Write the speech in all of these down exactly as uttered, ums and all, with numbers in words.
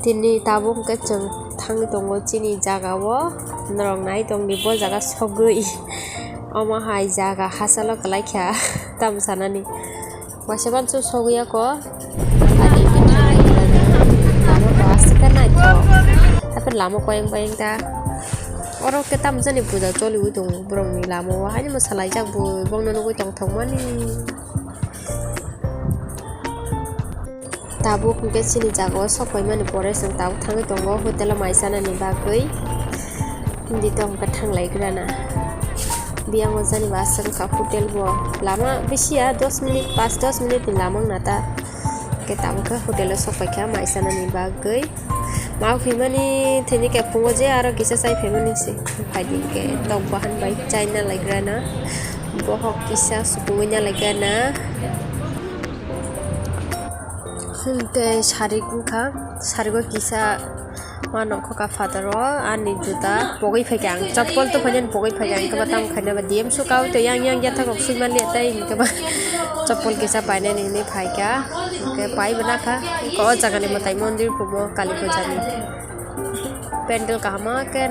Tini tabuk hwnkhe chwng thangwi tongo chini jaga o, norok nai tongdi bo jaga sogwi. Omo hai jaga hachalo kwlai kha tamo sanani. Waisa mantsu sogwi ako. Lama bo aswk khe naithok. Haphar lama koyang bayang ta. Oro khe tamo jani puja choliwi tongo borokni lama o. Haino mwsalaijak bo bongno nugwi tongthokmani. Tabuk hwnkhe chini jaga o sok paimani pore chwng tabuk thangwi tongo hotel o mai chanani bagwi. Hindi to hwnkhe thanglaigrana. Biyang o jani bo aswk wngkha hotel bo. Lama bisi ya dos minute, pas dos minute ni lama wngna ta. Hwnkhe tabuk khe hotel o sok paikha mai chanani bagwi. Ma phaimani thini khe phungo je aro kisa chai phaimani se. Phaidi hwnkhe tok bahan bai chai nalaigrana. Bohok kisa supungwi nalaigrana. Hwnkhe sarik wngkha, sarigo kisa ma nongkho ka phataro ani juta pogwi phaikha ang, chappal to phainani pogwi phaikha ang, hwnkhe ba tamo khaina ba D M so kao to yang yang yathak rok swima liya tai hwnkhe ba chappal kisa painani hinwi phaikha, hwnkhe pai bo nakha, hwnkhe o jagani mwtai mondir kumo kali puja ni. Pendel kaham khe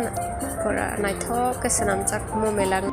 pura naithok khe swnamjak mo mela.